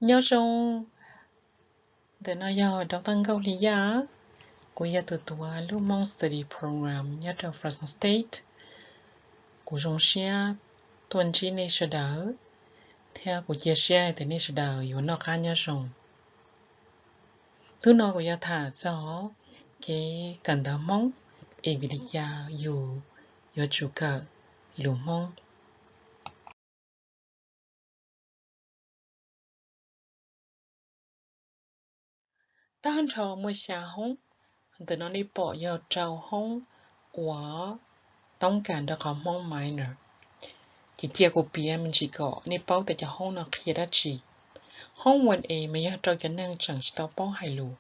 Nyob zoo, ntawm no yog Doctor Nkauj Hli Yaj, kuv yog tus tuav lub Hmoob Study Program nyob rau Fresno State. Kuv zoo siab tuaj ntsib nej sawv daws, thiab kuv cia siab hais tias nej sawv daws yuav noj qab nyob zoo. Hnub no kuv yuav tham txog kev kawm ntawv Hmoob, es vim li cas yus yuav tsum kawm lus Hmoob. Tag nrho muaj xya hoob, ntawm no nej pom yog rau hoob uas toob kas nrog qhov Hmoob minor. Ces cia kuv piav me ntsis kom nej paub tias cov hoob no qhia dab tsi. Hoob one A mas yog rau cov neeg tseem tsis tau paub hais lus,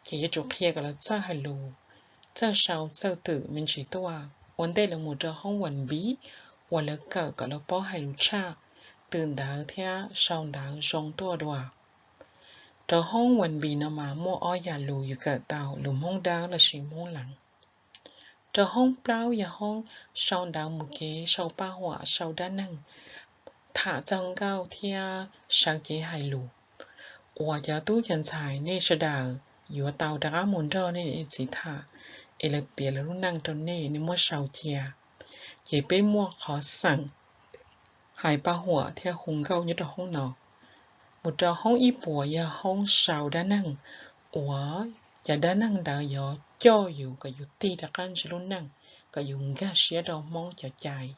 ces yuav tsum qhia kom lawv txawj hais lus, txawj sau txawj twm me ntsis tuaj, ua ntej lawv mus rau hoob one B uas lawv kawm kom lawv paub hais lus tshaj, twm ntawv thiab sau ntawv zoo tuaj dua. Rau hoob one B no mas muaj ob yam lus yus kawm tau, lus Hmoob Dawb lossis Hmoob Leev. Rau hoob plaub yog hoob sau ntawv mus kev, sau paj huam, sau dab neeg, tham txog nkauj thiab sawv cev hais lus, uas cov tub cov ntxhais nej sawv daws yuav tau rov qab mus nrog nej niam txiv tham, es lawv piav lawv lub neej rau nej, nej muab sau cia. Ces peb muaj qhov xeem hais paj huam thiab hu nkauj nyob rau hoob no. Mus rau hoob ib puas yog hoob sau dab neeg, uas cov dab neeg ntawd yuav coj yus kom yus tig rov qab ntsia lub neej, kom yus nkag siab rau Hmoob cov cai.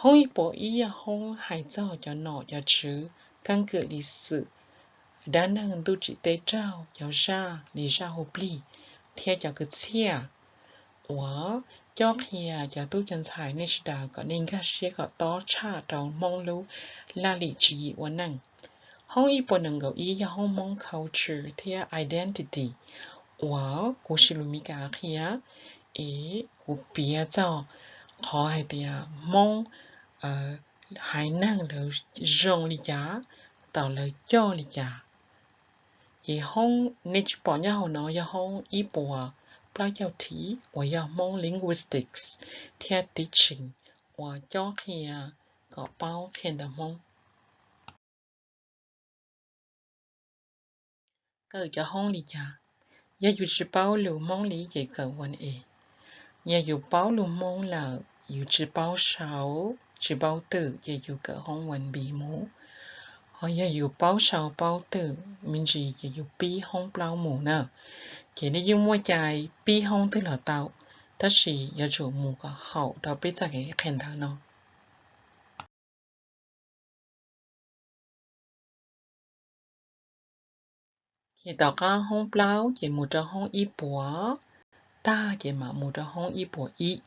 Hoob ib puas ib yog hoob hais txog cov nom cov tswv, keeb kwm li xwm, dab neeg ntuj tsim teb raug, cov zaj li zaj hu plig, thiab cov kwv txhiaj, uas cob qhia cov tub cov ntxhais nej sawv daws kom nej nkag siab kom tob tshaj rau Hmoob lub laj lim tswv yim ua neej. Hoob ib puas nees nkaum ib yog hoob Hmoob culture thiab identity, uas kuv siv lus Mis Kas qhia, es kuv piav txog qhov hais tias Hmoob haiv neeg lawv zoo li cas, tau lawv coj li cas. Ces hoob nej tsis pom nyob hauv no yog hoob ib puas plaub caug thib uas yog Hmoob linguistics thiab teaching, uas cob qhia kom paub qhia ntawv Hmoob. Kawm cov hoob li cas? Yog yus tsis paub lus Hmoob li ces kawm one A. Yog yus paub lus Hmoob lawm, yus tsis paub sau, tsis paub twm ces yus kawm hoob one B mus. Ho yog yus paub sau paub twm me ntsis ces yus pib hoob plaub mus na. Ces nej yeej muaj cai pib hoob twg los tau, tab sis yuav tsum mus kom haum rau peb txoj kev qhia ntawv no. Ces tom qab hoob plaub ces mus rau hoob ib puas, tag ces mam mus rau hoob ib puas ib.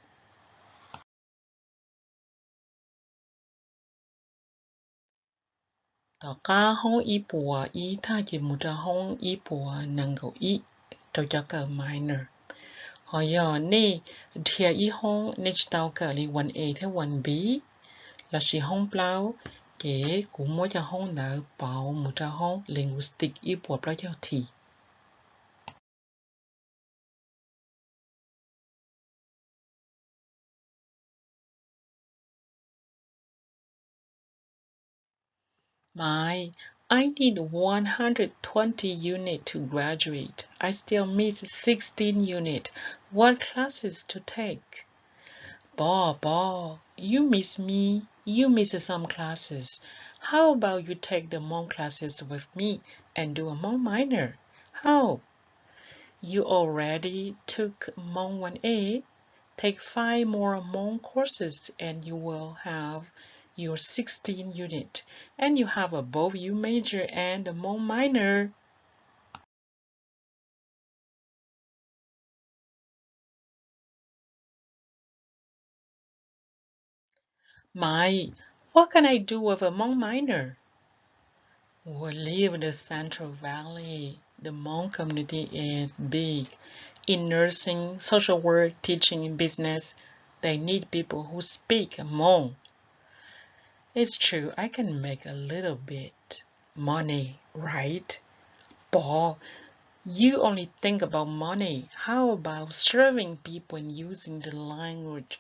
Tom qab hoob ib puas ib tag ces mus rau hoob ib puas nees nkaum ib rau cov kawm minor. Ho yog nej dhia ib hoob nej tsis tau kawm li one A thiab one B lossis hoob plaub, ces kuv muab cov hoob ntawd pauv mus rau hoob linguistic ib puas plaub caug thib. Maiv, I need one hundred twenty unit to graduate. I still miss sixteen unit. What classes to take? Pov, Pov, you miss me, you miss some classes. How about you take the Hmong classes with me and do a Hmong minor? How? You already took Hmong one A. Take five more Hmong courses and you will have your sixteen unit. And you have a both U major and a Hmong minor. Maiv, what can I do with a Hmong minor? We live in the Central Valley. The Hmong community is big. In nursing, social work, teaching, business, they need people who speak Hmong. It's true, I can make a little bit money, right? But you only think about money. How about serving people and using the language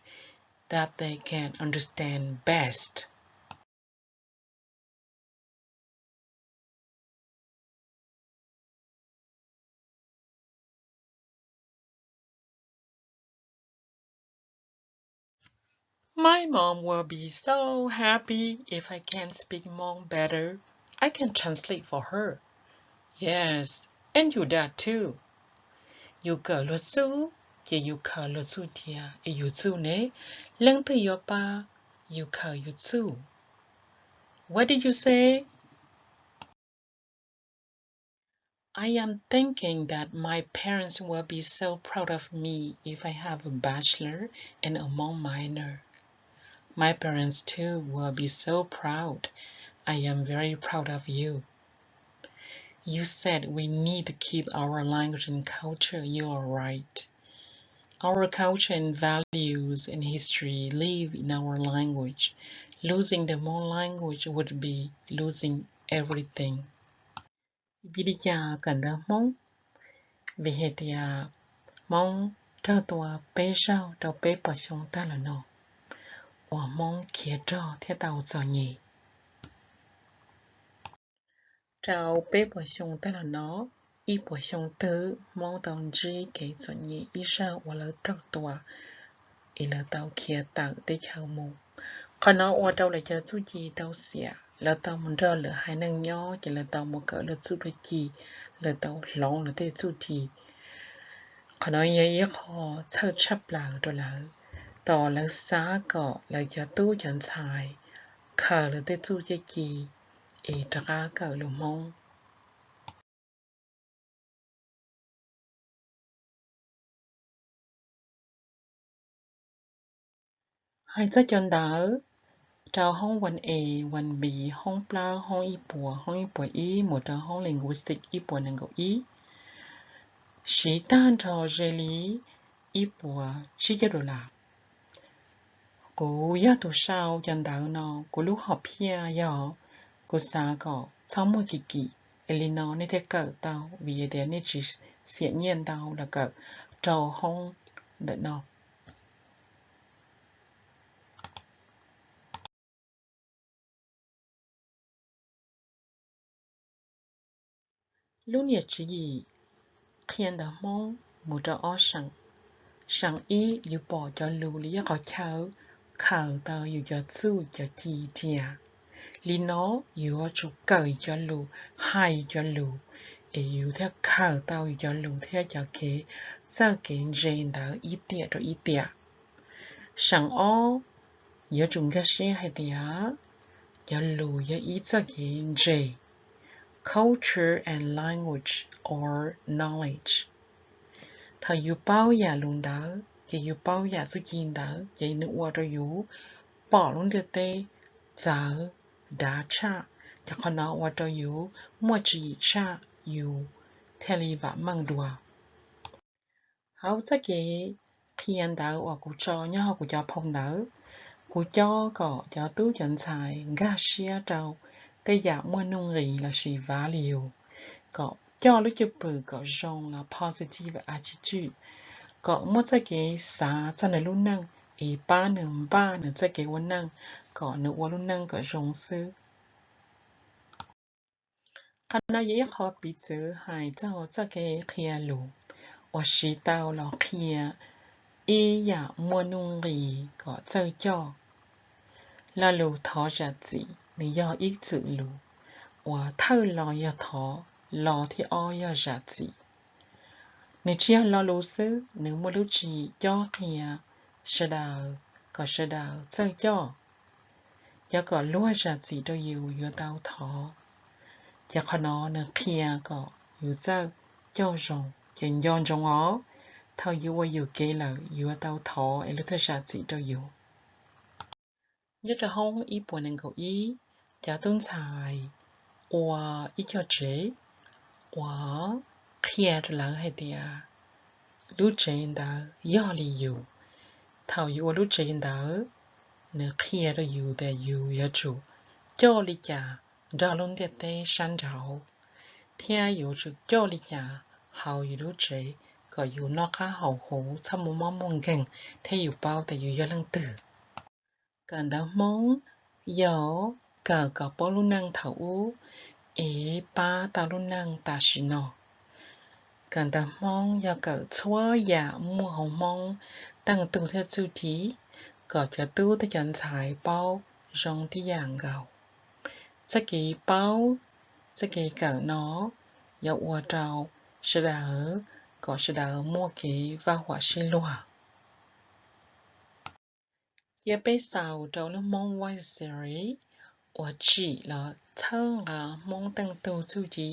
that they can understand best? My mom will be so happy if I can speak Hmong better. I can translate for her. Yes, and you that too. Yus kawm luag txuj, ces yus khaws luag txuj thiab, es yus txuj ne, leej twg yuav pab yus khaws yus txuj? What did you say? I am thinking that my parents will be so proud of me if I have a bachelor and a Hmong minor. My parents too will be so proud. I am very proud of you. You said we need to keep our language and culture. You are right. Our culture and values and history live in our language. Losing the Hmong language would be losing everything. Vim li cas kawm ntawv Hmoob? Vim hais tias Hmoob raug tua peb zaug rau peb puas xyoo tag los no uas Hmoob khiav rog thiab tau txom nyem. Rau peb puas xyoo tag los no, ib puas xyoo twg Hmoob tau ntsib kev txom nyem ib zaug uas lawv raug tua es lawv tau khiav tawm teb chaws mus. Qhov no ua rau lawv cov txuj ci tau xiam, lawv tau mus nrog lwm haiv neeg nyob ces lawv tau mus kawm lawv txuj dab ci, lawv tau hloov lawv tej txuj ci. Qhov no yog ib qho txhawj tshaj plaws rau lawv, tos lawv xav kom lawv cov tub cov ntxhais khaws lawv tej txuj tej ci es rov qab kawm lus Hmoob. Hais txog cov ntawv rau hoob one A, one B, hoob plaub, hoob ib puas, hoob ib puas ib mus rau hoob linguistic ib puas nees nkaum ib, siv tag nrho ze li ib puas tsib caug dollar. Kuv yog tus sau cov ntawv no, kuv lub hom phiaj yog kuv xav kom txhob muag kim kim, es li no nej thiaj kawm tau, vim tias nej tsis xiam nyiaj ntau los kawm rau hoob ntawm no. Lub niam tswv yim qhia ntawv Hmoob mus rau ob seem. Seem ib, yus pom cov lus li ib qhov chaw khaws tau yus cov txuj cov ci cia. Li no yuav tsum kawm yus cov lus, hais yus cov lus, es yus thiaj khaws tau yus cov lus thiab cov kev, txawj kev ntse ntawd ib tiam rau ib tiam. Seem ob, yuav tsum nkag siab hais tias cov lus yog ib txoj kev ntse, culture and language or knowledge. Thaum yus paub yam lus ntawd ces yus paub yam txuj ci ntawd ces nws ua rau yus pom lub ntiaj teb txawv dav tshaj, ces qhov no ua rau yus muaj tswv yim tshaj, yus thiaj li vam meej dua. Hauv txoj kev qhia ntawv uas kuv tso nyob hauv kuv cov phau ntawv, kuv cob kom cov tub cov ntxhais nkag siab rau tej yam muaj nuj nqis lossis value, kom coj lub cwj pwm kom zoo los positive attitude, kom muaj txoj kev xav txog nws lub neej es pab nws npaj nws txoj kev ua neej, kom nws ua lub neej kom zoo xwb. Qhov no yog ib qho piv txwv hais txog txoj kev qhia lus uas siv tau los qhia ib yam muaj nuj nqis kom txawj coj. Lo lus thov zam txim nws yog ib txwm lus uas thawj lo yog thov, lo thib ob yog zam txim. Nws tsis yog lo lus xwb, nws muaj lub tswv yim cob qhia sawv daws kom sawv daws txawj coj. Yog kom luag zam txim rau yus yuav tau thov, ces qhov no nws qhia kom yus txawj coj zoo. Ces nco ntsoov os, thaum yus ua yus kev lawm yuav tau thov es luag thiaj zam txim rau yus. Nyob rau hoob ib puas nees nkaum ib, cov tub ntxhais ua ib co tsev uas qhia rau lawv hais tias lub tsev ntawd yog li yus. Thaum yus ua lub tsev ntawd, nws qhia rau yus tias yus yuav tsum coj li cas nrog lub ntiaj teb sab nraud, thiab yuav tsum coj li cas hauv yus lub tsev kom yus noj qab haus huv, txhob muaj mob muaj nkeeg, thiab yus paub tias yus yog leej twg. Kawm ntawv Hmoob yog kawm kom paub lub neej thaum ub es pab tau lub neej tam sim no. Kawm ntawv Hmoob yog kawm txhua yam muaj hauv Hmoob teej tug thiab txuj ci, kom cov tub thiab cov ntxhais paub zoo tib yam nkaus. Txoj kev paub, txoj kev kawm no yuav ua rau sawv daws kom sawv daws muaj kev vaj huam sib luag. Cia peb xaus rau lub Hmoob Voice Series uas tsim los txhawb nqa Hmoob teej tug txuj ci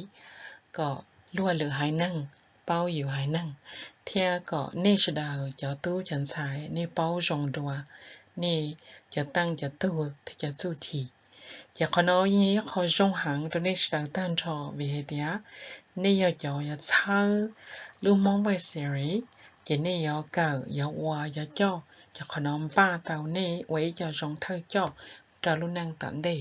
kom luag lwm haiv neeg paub yus haiv neeg, thiab kom nej sawv daws cov tub cov ntxhais nej paub zoo dua nej cov teej cov tug thiab cov txuj ci. Ces qhov no yeej yog ib qho zoo heev rau nej sawv daws tag nrho, vim hais tias nej yog cov yuav txhawb lub Hmoob Voice Series, ces nej yuav kawm, yuav ua, yuav coj cov qhov no npaj tau nej ua ib co zoo thawj coj rau lub neej tom ntej.